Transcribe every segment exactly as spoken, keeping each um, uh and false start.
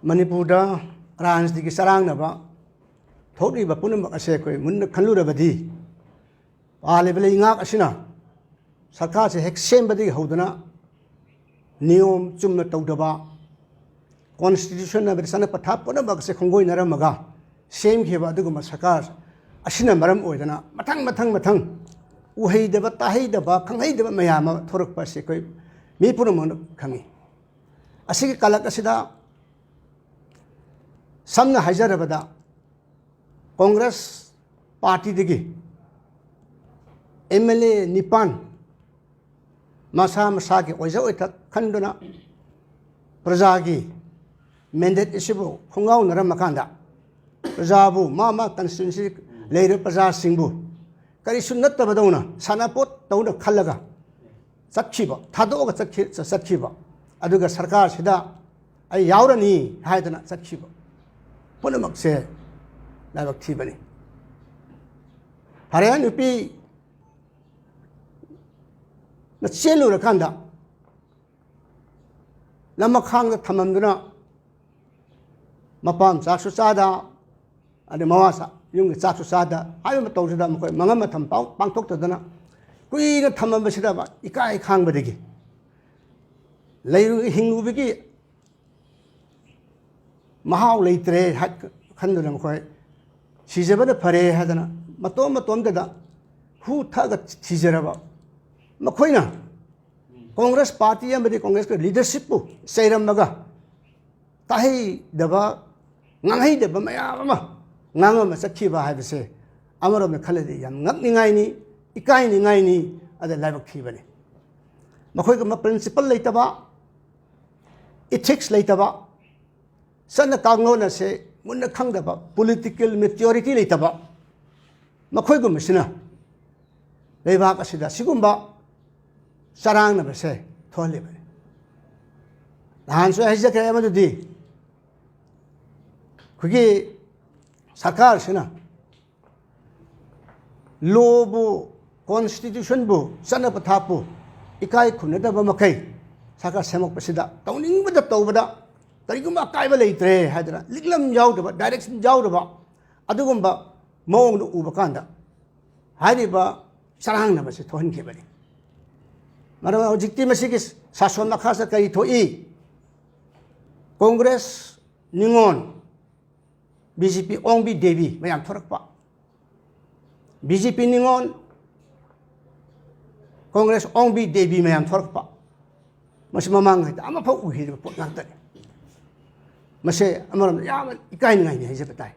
ꯃꯅꯤꯄꯨꯔꯗ ꯔꯥꯖꯅꯤꯇꯤꯒꯤ ꯆꯔꯥꯡꯅꯕ ꯊꯣꯛꯂꯤꯕ ꯄꯨꯝꯅꯃꯛ ꯑꯁꯦ ꯑꯩꯈꯣꯏ ꯃꯨꯟꯅ ꯈꯜꯂꯨꯔꯕꯗꯤ, ꯄꯥꯜꯂꯤꯕ ꯂꯩꯉꯥꯛ ꯑꯁꯤꯅ ꯁꯔꯀꯥꯔꯁꯦ ꯍꯦꯛ ꯁꯦꯝꯕꯗꯒꯤ ꯍꯧꯗꯨꯅ ꯅꯤꯌꯣꯝ ꯆꯨꯝꯅ ꯇꯧꯗꯕ, ꯀꯣꯟꯁꯇꯤꯇ꯭ꯌꯨꯁꯟ ꯍꯥꯏꯕꯗꯤ ꯆꯠꯅ ꯄꯊꯥꯞ ꯄꯨꯝꯅꯃꯛ ꯑꯁꯦ ꯈꯣꯡꯒꯣꯏꯅꯔꯝꯃꯒ ꯁꯦꯝꯈꯤꯕ ꯑꯗꯨꯒꯨꯝꯕ ꯁꯔꯀꯥꯔ ꯑꯁꯤꯅ ꯃꯔꯝ ꯑꯣꯏꯗꯅ ꯃꯊꯪ ꯃꯊꯪ ꯃꯊꯪ ꯎꯍꯩꯗꯕ, ꯇꯥꯍꯩꯗꯕ, ꯈꯪꯍꯩꯗꯕ ꯃꯌꯥꯝ ꯑꯃ ꯊꯣꯔꯛꯄ ꯑꯁꯤ ꯑꯩꯈꯣꯏ ꯃꯤ ꯄꯨꯝꯅꯃꯛꯅ ꯈꯪꯉꯤ꯫ ꯑꯁꯤꯒꯤ ꯀꯥꯂꯛ ꯑꯁꯤꯗ ꯁꯝꯅ ꯍꯥꯏꯖꯔꯕꯗ, ꯀꯣꯡꯒ꯭ꯔꯦꯁ ꯄꯥꯔꯇꯤꯗꯒꯤ ꯑꯦꯝ ꯑꯦꯜ ꯑꯦ ꯅꯤꯄꯥꯟ ꯃꯁꯥ ꯃꯁꯥꯒꯤ ꯑꯣꯏꯖ ꯑꯣꯏꯊꯛ ꯈꯟꯗꯨꯅ ꯄ꯭ꯔꯖꯥꯒꯤ ꯃꯦꯟꯗꯦꯠ ꯑꯁꯤꯕꯨ ꯈꯣꯡꯒꯥꯎꯅꯔꯝꯃꯀꯥꯟꯗ, ꯄ꯭ꯔꯖꯥꯕꯨ, ꯃꯥ ꯃꯥ ꯀꯟꯁꯇꯤꯇ꯭ꯋꯦꯟꯁꯤ ꯂꯩꯔꯤꯕ ꯄ꯭ꯔꯖꯥꯁꯤꯡꯕꯨ ꯀꯔꯤꯁꯨ ꯅꯠꯇꯕꯗꯧꯅ, ꯁꯥꯟꯅꯄꯣꯠ ꯇꯧꯅ ꯈꯜꯂꯒ ꯆꯠꯈꯤꯕ, ꯊꯥꯗꯣꯛꯑꯒ ꯆꯠꯈꯤ-, ꯆꯠꯈꯤꯕ, ꯑꯗꯨꯒ ꯁꯔꯀꯥꯔꯁꯤꯗ ꯑꯩ ꯌꯥꯎꯔꯅꯤ ꯍꯥꯏꯗꯅ ꯆꯠꯈꯤꯕ ꯄꯨꯝꯅꯃꯛꯁꯦ ꯂꯥꯏꯕꯛ ꯊꯤꯕꯅꯤ꯫ ꯐꯔꯦ, ꯅꯨꯄꯤꯅ ꯆꯦꯜꯂꯨꯔꯀꯥꯟꯗ ꯂꯃꯈꯥꯡꯗ ꯊꯝꯃꯝꯗꯨꯅ ꯃꯄꯥꯝ ꯆꯥꯛꯁꯨ ꯆꯥꯗ, ꯑꯗꯩ ꯃꯋꯥ ꯆꯥ-, ꯌꯨꯝꯒꯤ ꯆꯥꯛꯁꯨ ꯆꯥꯗ ꯍꯥꯏꯕ ꯃꯇꯧꯁꯤꯗ ꯃꯈꯣꯏ ꯃꯉꯝ ꯃꯊꯝ ꯄꯥꯡ-, ꯄꯥꯡꯊꯣꯛꯇꯗꯅ ꯀꯨꯏꯅ ꯊꯝꯃꯝꯕꯁꯤꯗ ꯏꯀꯥꯏ ꯈꯥꯡꯕꯗꯒꯤ ꯂꯩꯔꯨ-, ꯍꯤꯡꯂꯨꯕꯒꯤ ꯃꯍꯥꯎ ꯂꯩꯇ꯭ꯔꯦ ꯍꯥꯏ-, ꯈꯟꯗꯨꯅ ꯃꯈꯣꯏ ꯁꯤꯖꯕꯅ ꯐꯔꯦ ꯍꯥꯏꯗꯅ ꯃꯇꯣꯝ ꯃꯇꯣꯝꯇꯗ ꯍꯨ ꯊꯛꯑꯒ ꯁꯤꯖꯔꯕ ꯃꯈꯣꯏꯅ ꯀꯣꯡꯒ꯭ꯔꯦꯁ ꯄꯥꯔꯇꯤ ꯑꯃꯗꯤ ꯀꯣꯡꯒ꯭ꯔꯦꯁꯀꯤ ꯂꯤꯗꯔꯁꯤꯞꯄꯨ ꯆꯩꯔꯝꯃꯒ ꯇꯥꯍꯩꯗꯕ, ꯉꯥꯡꯍꯩꯗꯕ ꯃꯌꯥꯝ ꯑꯃ ꯉꯥꯡꯉꯝꯃ ꯆꯠꯈꯤꯕ ꯍꯥꯏꯕꯁꯦ ꯑꯃꯔꯣꯝꯗ ꯈꯜꯂꯗꯤ ꯌꯥꯝ ꯉꯛꯅꯤꯡꯉꯥꯏꯅꯤ, ꯏꯀꯥꯏꯅꯤꯡꯉꯥꯏꯅꯤ, ꯑꯗ ꯂꯥꯏꯕꯛ ꯊꯤꯕꯅꯤ꯫ ꯃꯈꯣꯏꯒꯨꯝꯕ ꯄ꯭ꯔꯤꯟꯁꯤꯄꯜ ꯂꯩꯇꯕ, ꯏꯊꯤꯛꯁ ꯂꯩꯇꯕ, ꯆꯠꯅ ꯀꯥꯡꯂꯣꯟ ꯑꯁꯦ ꯃꯨꯟꯅ ꯈꯪꯗꯕ, ꯄꯣꯂꯤꯇꯤꯀꯦꯜ ꯃꯦꯆ꯭ꯌꯨꯔꯤꯇꯤ ꯂꯩꯇꯕ ꯃꯈꯣꯏꯒꯨꯝꯕꯁꯤꯅ ꯂꯩꯕꯥꯛ ꯑꯁꯤꯗ ꯁꯤꯒꯨꯝꯕ ꯆꯔꯥꯡꯅꯕꯁꯦ ꯊꯣꯛꯍꯜꯂꯤꯕꯅꯤ꯫ ꯅꯍꯥꯟꯁꯨ ꯑꯩ ꯍꯥꯏꯖꯈ꯭ꯔꯦ ꯃꯗꯨꯗꯤ, ꯑꯩꯈꯣꯏꯒꯤ ꯁꯔꯀꯥꯔꯁꯤꯅ ꯂꯣꯕꯨ, ꯀꯣꯟꯁꯇꯤꯇ꯭ꯌꯨꯁꯟꯕꯨ, ꯆꯠꯅ ꯄꯊꯥꯞꯄꯨ ꯏꯀꯥꯏ ꯈꯨꯝꯅꯗꯕ ꯃꯈꯩ ꯁꯔꯀꯥꯔ ꯁꯦꯝꯃꯛꯄꯁꯤꯗ ꯇꯧꯅꯤꯡꯕꯗ ꯇꯧꯕꯗ ꯀꯔꯤꯒꯨꯝꯕ ꯑꯀꯥꯏꯕ ꯂꯩꯇ꯭ꯔꯦ ꯍꯥꯏꯗꯅ ꯂꯤꯛꯂꯝ ꯌꯥꯎꯗꯕ, ꯗꯥꯏꯔꯦꯛꯁꯟ ꯌꯥꯎꯗꯕ ꯑꯗꯨꯒꯨꯝꯕ ꯃꯑꯣꯡꯗ ꯎꯕ ꯀꯥꯟꯗ ꯍꯥꯏꯔꯤꯕ ꯆꯔꯥꯡꯅꯕꯁꯤ ꯊꯣꯛꯍꯟꯈꯤꯕꯅꯤ꯫ ꯃꯔꯝ ꯍꯧꯖꯤꯛꯇꯤ ꯃꯁꯤꯒꯤ ꯁꯥꯁꯣꯟ ꯃꯈꯥꯁꯤꯗ ꯀꯔꯤ ꯊꯣꯛꯏ? ꯀꯣꯡꯒ꯭ꯔꯦꯁ ꯅꯤꯉꯣꯜ, ꯕꯤ ꯖꯦ ꯄꯤ ꯑꯣꯡꯕꯤ ꯗꯦꯕꯤ ꯃꯌꯥꯝ ꯊꯣꯔꯛꯄ, ꯕꯤ ꯖꯦ ꯄꯤ ꯅꯤꯉꯣꯜ, ꯀꯣꯡꯒ꯭ꯔꯦꯁ ꯑꯣꯡꯕꯤ ꯗꯦꯕꯤ ꯃꯌꯥꯝ ꯊꯣꯔꯛꯄ, ꯃꯁꯤ ꯃꯃꯥꯡꯉꯩꯗ ꯑꯃꯐꯥꯎ ꯎꯈꯤꯗ꯭ꯔꯤꯕ ꯄꯣꯠ ꯉꯥꯛꯇꯅꯤ꯫ ꯃꯁꯦ ꯑꯃꯔꯣꯝꯗ ꯌꯥꯝꯅ ꯏꯀꯥꯏꯅꯤꯡꯉꯥꯏꯅꯤ ꯍꯥꯏꯖꯕ ꯇꯥꯏ꯫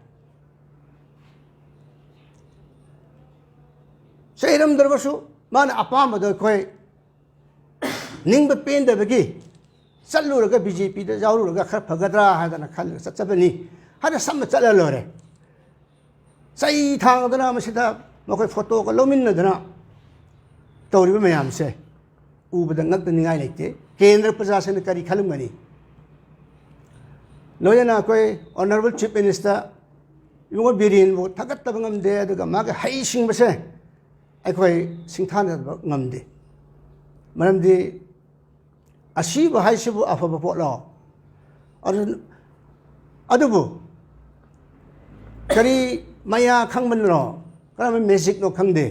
ꯆꯩꯔꯝꯗ꯭ꯔꯕꯁꯨ ꯃꯥꯅ ꯑꯄꯥꯝꯕꯗꯣ ꯑꯩꯈꯣꯏ ꯅꯤꯡꯕ ꯄꯦꯟꯗꯕꯒꯤ ꯆꯠꯂꯨꯔꯒ ꯕꯤ ꯖꯦ ꯄꯤꯗ ꯌꯥꯎꯔꯨꯔꯒ ꯈꯔ ꯐꯒꯗ꯭ꯔꯥ ꯍꯥꯏꯗꯅ ꯈꯜꯂꯒ ꯆꯠꯆꯕꯅꯤ ꯍꯥꯏꯅ ꯁꯝꯅ ꯆꯠꯂ ꯂꯣꯏꯔꯦ꯫ ꯆꯩ ꯊꯥꯡꯗꯅ ꯃꯁꯤꯗ ꯃꯈꯣꯏ ꯐꯣꯇꯣꯒ ꯂꯧꯃꯤꯟꯅꯗꯅ ꯇꯧꯔꯤꯕ ꯃꯌꯥꯝꯁꯦ ꯎꯕꯗ ꯉꯛꯇꯅꯤꯡꯉꯥꯏ ꯂꯩꯇꯦ꯫ ꯀꯦꯟꯗ꯭ꯔ ꯄ꯭ꯔꯖꯥꯁꯤꯡꯅ ꯀꯔꯤ ꯈꯜꯂꯝꯒꯅꯤ? ꯂꯣꯏꯅꯅ ꯑꯩꯈꯣꯏ Honourable Chief Minister ꯏꯕꯨꯡꯉꯣ ꯕꯤꯔꯦꯟꯕꯨ ꯊꯥꯒꯠꯇꯕ ꯉꯝꯗꯦ꯫ ꯑꯗꯨꯒ ꯃꯥꯒꯤ ꯍꯩꯁꯤꯡꯕꯁꯦ ꯑꯩꯈꯣꯏ ꯁꯤꯡꯊꯥꯅꯕ ꯉꯝꯗꯦ꯫ ꯃꯔꯝꯗꯤ ꯑꯁꯤꯕ ꯍꯥꯏꯁꯤꯕꯨ ꯑꯐꯕ ꯄꯣꯠꯂꯣ? ꯑꯗꯨ, ꯑꯗꯨꯕꯨ ꯀꯔꯤ ꯃꯌꯥ ꯈꯪꯕꯅꯣ, ꯀꯔꯝꯕ ꯃꯦꯖꯤꯛꯅꯣ ꯈꯪꯗꯦ,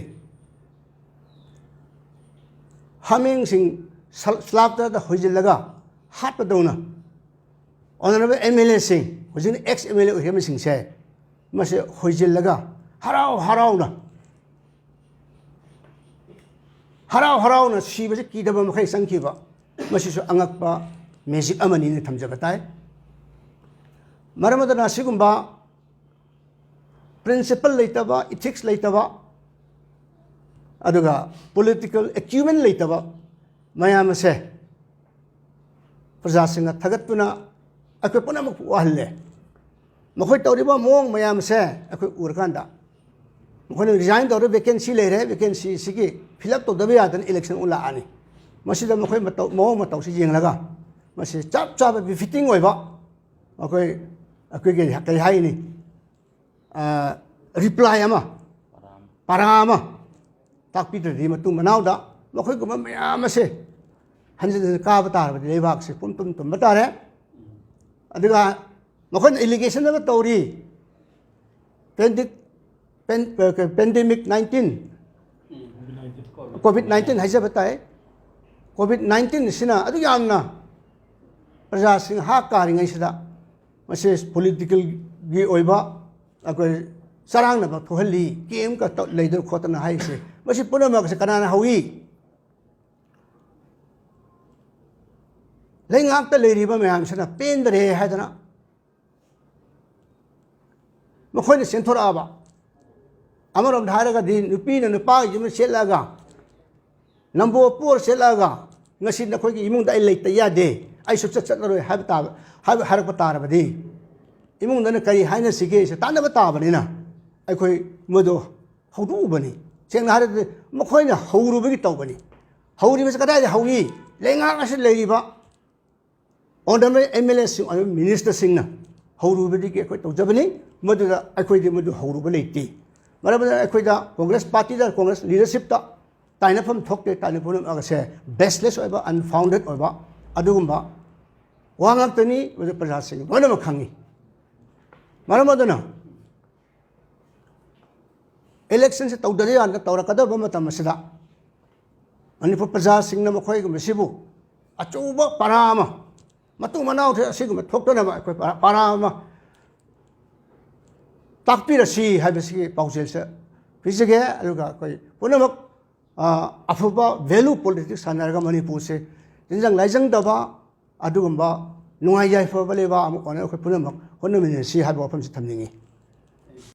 ꯍꯥꯃꯦꯡꯁꯤꯡ ꯁꯜ-, ꯁ꯭ꯂꯥꯞꯇꯗ ꯍꯣꯏꯖꯤꯜꯂꯒ ꯍꯥꯠꯄꯗꯧꯅ Honourable M L Aꯁꯤꯡ, ꯍꯧꯖꯤꯛꯅ ex M L A ꯑꯣꯏꯔꯤꯕꯁꯤꯡꯁꯦ, ꯃꯁꯤ ꯍꯣꯏꯖꯤꯜꯂꯒ ꯍꯔꯥꯎ ꯍꯔꯥꯎꯅ, ꯍꯔꯥꯎ ꯍꯔꯥꯎꯅ ꯁꯤꯕꯁꯤ ꯀꯤꯗꯕ ꯃꯈꯩ ꯆꯪꯈꯤꯕ, ꯃꯁꯤꯁꯨ ꯑꯉꯛꯄ ꯃꯦꯖꯤꯛ ꯑꯃꯅꯤꯅ ꯊꯝꯖꯕ ꯇꯥꯏ꯫ ꯃꯔꯝ ꯑꯗꯨꯅ ꯑꯁꯤꯒꯨꯝꯕ principle ꯂꯩꯇꯕ, ethics ꯂꯩꯇꯕ, ꯑꯗꯨꯒ political acumen ꯂꯩꯇꯕ ꯃꯌꯥꯝ ꯑꯁꯦ ꯄ꯭ꯔꯖꯥꯁꯤꯡꯅ ꯊꯥꯒꯠꯇꯨꯅ ꯑꯩꯈꯣꯏ ꯄꯨꯝꯅꯃꯛꯄꯨ ꯋꯥꯍꯜꯂꯦ꯫ ꯃꯈꯣꯏ ꯇꯧꯔꯤꯕ ꯃꯑꯣꯡ ꯃꯌꯥꯝ ꯑꯁꯦ ꯑꯩꯈꯣꯏ ꯎꯔꯀꯥꯟꯗ, ꯃꯈꯣꯏꯅ resign ꯇꯧꯔꯦ, vacancy ꯂꯩꯔꯦ, vacancy ꯁꯤꯒꯤ fill up ꯇꯧꯗꯕ ꯌꯥꯗꯅ election ꯑꯃꯨꯛ ꯂꯥꯛꯑꯅꯤ꯫ ꯃꯁꯤꯗ ꯃꯈꯣꯏ ꯃꯇꯧ, ꯃꯑꯣꯡ ꯃꯇꯧꯁꯤ ꯌꯦꯡꯂꯒ ꯃꯁꯤ ꯆꯞ ꯆꯥꯕ befitting ꯑꯣꯏꯕ, ꯑꯩꯈꯣꯏ, ꯑꯩꯈꯣꯏꯒꯤ ꯀꯔꯤ ꯍꯥꯏꯅꯤ, reply ꯑꯃ, ꯄꯔꯥ ꯑꯃ ꯇꯥꯛꯄꯤꯗ꯭ꯔꯗꯤ ꯃꯇꯨꯡ ꯃꯅꯥꯎꯗ ꯃꯈꯣꯏꯒꯨꯝꯕ ꯃꯌꯥꯝ ꯑꯁꯦ ꯍꯟꯖꯤꯟ ꯍꯟꯖꯤꯟ ꯀꯥꯕ ꯇꯥꯔꯕꯗꯤ ꯂꯩꯕꯥꯛꯁꯦ ꯄꯨꯝ ꯇꯨꯝ ꯇꯨꯝꯕ ꯇꯥꯔꯦ꯫ ꯑꯗꯨꯒ ꯃꯈꯣꯏꯅ ꯑꯦꯂꯤꯒꯦꯁꯟ ꯑꯃ ꯇꯧꯔꯤ, ꯄꯦꯟꯗꯤꯛ ꯄꯦꯟꯗꯦꯃꯤꯛ ꯅꯥꯏꯟꯇꯤꯟ, ꯀꯣꯚꯤꯗ ꯅꯥꯏꯟꯇꯤꯟ ꯍꯥꯏꯖꯕ ꯇꯥꯏ꯫ ꯀꯣꯚꯤꯗ ꯅꯥꯏꯟꯇꯤꯟ ꯑꯁꯤꯅ ꯑꯗꯨ ꯌꯥꯝꯅ ꯄ꯭ꯔꯖꯥꯁꯤꯡ ꯍꯥ ꯀꯥꯔꯤꯉꯩꯁꯤꯗ ꯃꯁꯤ ꯄꯣꯂꯤꯇꯤꯀꯦꯜꯒꯤ ꯑꯣꯏꯕ ꯑꯩꯈꯣꯏ ꯆꯔꯥꯡꯅꯕ ꯊꯣꯛꯍꯜꯂꯤ, ꯀꯦꯝ ꯂꯩꯗꯅ ꯈꯣꯠꯇꯅ ꯍꯥꯏꯔꯤꯁꯦ, ꯃꯁꯤ ꯄꯨꯝꯅꯃꯛꯁꯦ ꯀꯅꯥꯅ ꯍꯧꯏ? ꯂꯩꯉꯥꯛꯇ ꯂꯩꯔꯤꯕ ꯃꯌꯥꯝꯁꯤꯅ ꯄꯦꯟꯗꯔꯦ ꯍꯥꯏꯗꯅ ꯃꯈꯣꯏꯅ ꯆꯦꯟꯊꯣꯔꯛꯑꯕ꯫ ꯑꯃꯔꯣꯝꯗ ꯍꯥꯏꯔꯒꯗꯤ ꯅꯨꯄꯤꯅ ꯅꯨꯄꯥꯒꯤ ꯌꯨꯝꯗ ꯆꯦꯠꯂꯛꯑꯒ, ꯅꯝꯕꯣ ꯄꯣꯔ ꯆꯦꯠꯂꯛꯑꯒ, "ꯉꯁꯤ ꯅꯈꯣꯏꯒꯤ ꯏꯃꯨꯡꯗ ꯑꯩ ꯂꯩꯇ ꯌꯥꯗꯦ, ꯑꯩ ꯁꯨꯡꯆꯠ ꯆꯠꯂꯔꯣꯏ" ꯍꯥꯏꯕ ꯇꯥꯕ, ꯍꯥꯏꯕ ꯍꯥꯏꯔꯛꯄ ꯇꯥꯔꯕꯗꯤ, ꯏꯃꯨꯡꯗꯅ ꯀꯔꯤ ꯍꯥꯏꯅꯁꯤꯒꯦ? ꯁꯤ ꯇꯥꯟꯅꯕ ꯇꯥꯕꯅꯤꯅ ꯑꯩꯈꯣꯏ ꯃꯗꯨ ꯍꯧꯗꯣꯛꯎꯕꯅꯤ꯫ ꯁꯦꯡꯅ ꯍꯥꯏꯔꯒꯗꯤ ꯃꯈꯣꯏꯅ ꯍꯧꯔꯨꯕꯒꯤ ꯇꯧꯕꯅꯤ꯫ ꯍꯧꯔꯤꯕꯁꯤ ꯀꯗꯥꯏꯗ ꯍꯧꯏ? ꯂꯩꯉꯥꯛ ꯑꯁꯤꯗ ꯂꯩꯔꯤꯕ ꯑꯣꯅꯔꯦꯕꯜ ꯑꯦꯝ ꯑꯦꯜ ꯑꯦꯁꯤꯡ ꯑꯃꯗꯤ ꯃꯤꯅꯤꯁꯇꯔꯁꯤꯡꯅ ꯍꯧꯔꯨꯕꯗꯒꯤ ꯑꯩꯈꯣꯏ ꯇꯧꯖꯕꯅꯤ꯫ ꯃꯗꯨꯗ ꯑꯩꯈꯣꯏꯗꯤ ꯃꯗꯨ ꯍꯧꯔꯨꯕ ꯂꯩꯇꯦ꯫ ꯃꯔꯝ ꯑꯗꯨꯅ ꯑꯩꯈꯣꯏꯗ ꯀꯣꯡꯒ꯭ꯔꯦꯁ ꯄꯥꯔꯇꯤꯗ, ꯀꯣꯡꯒ꯭ꯔꯦꯁ ꯂꯤꯗꯔꯁꯤꯞꯇ ꯇꯥꯏꯅꯐꯝ ꯊꯣꯛꯇꯦ꯫ ꯇꯥꯏꯅꯐꯝ ꯑꯁꯦ ꯕꯦꯁꯂꯦꯁ ꯑꯣꯏꯕ, ꯑꯟꯐꯥꯎꯟꯗꯦꯗ ꯑꯣꯏꯕ ꯑꯗꯨꯒꯨꯝꯕ ꯋꯥ ꯉꯥꯛꯇꯅꯤ꯫ ꯃꯗꯨ ꯄ꯭ꯔꯖꯥꯁꯤꯡ ꯂꯣꯏꯅꯃꯛ ꯈꯪꯉꯤ꯫ ꯃꯔꯝ ꯑꯗꯨꯅ ꯏꯂꯦꯛꯁꯟꯁꯦ ꯇꯧꯗꯕ ꯌꯥꯗꯅ ꯇꯧꯔꯛꯀꯗꯕ ꯃꯇꯝ ꯑꯁꯤꯗ ꯃꯅꯤꯄꯨꯔ ꯄ꯭ꯔꯖꯥꯁꯤꯡꯅ ꯃꯈꯣꯏꯒꯨꯝꯕꯁꯤꯕꯨ ꯑꯆꯧꯕ ꯄꯔꯥ ꯑꯃ, ꯃꯇꯨ ꯃꯅꯥꯎ ꯑꯁꯤꯒꯨꯝꯕ ꯊꯣꯛꯇꯅꯕ ꯑꯩꯈꯣꯏ ꯄꯔꯥ, ꯄꯔꯥ ꯑꯃ ꯇꯥꯛꯄꯤꯔꯁꯤ ꯍꯥꯏꯕꯁꯤꯒꯤ ꯄꯥꯎꯖꯦꯜꯁꯦ ꯄꯤꯖꯒꯦ꯫ ꯑꯗꯨꯒ ꯑꯩꯈꯣꯏ ꯄꯨꯝꯅꯃꯛ, ꯑ, ꯑꯐꯕ ꯚꯦꯂꯨ ꯄꯣꯂꯤꯇꯤꯛꯁ ꯁꯥꯟꯅꯔꯒ ꯃꯅꯤꯄꯨꯔꯁꯦ ꯇꯤꯟꯖꯪ ꯂꯥꯏꯖꯪꯗꯕ, ꯑꯗꯨꯒꯨꯝꯕ ꯅꯨꯡꯉꯥꯏ ꯌꯥꯏꯐꯕ ꯂꯩꯕ ꯑꯃ ꯑꯣꯏꯅ ꯑꯩꯈꯣꯏ ꯄꯨꯝꯅꯃꯛ ꯍꯣꯠꯅꯃꯤꯟꯅꯁꯤ ꯍꯥꯏꯕ ꯋꯥꯐꯝꯁꯤ ꯊꯝꯅꯤꯡꯏ꯫